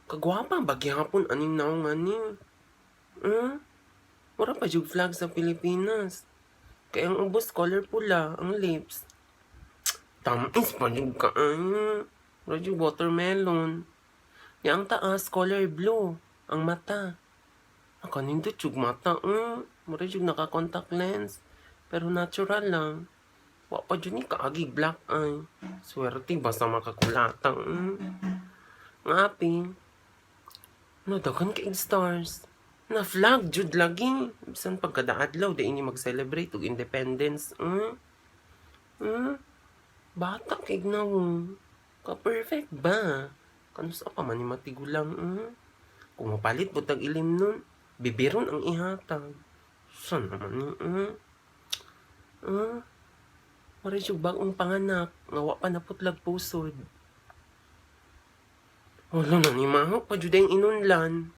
Kagwapa ba gihapon aning nawong ani? Mura pa jud flag sa Pilipinas. Kay ang ubos color pula, ang lips. Tamis pa jud kaayo. Mura jud watermelon. Ya ang taas color blue, ang mata. Nakanindot jud mata, eh. Mura jud naka-contact lens. Pero natural lang. Wa pa jud ni kaagig black eye. Swerte basta makakulata, eh. Nga aping. No, daghan kay stars. Na flag jud lagi. Bisan pagkadaadlaw di ini mag-celebrate og independence. Eh. Bata kay nawong. Ka-perfect ba? Kanusa pa man ni matigulang. Eh. Kung mapalit po tag ilim nun, bibiron ang ihatag. Saan naman ni? Eh? Eh? Mara jud bag-ong panganak, nga wa pa naputlag pusod. Wala na ni maho pa jud ang inunlan.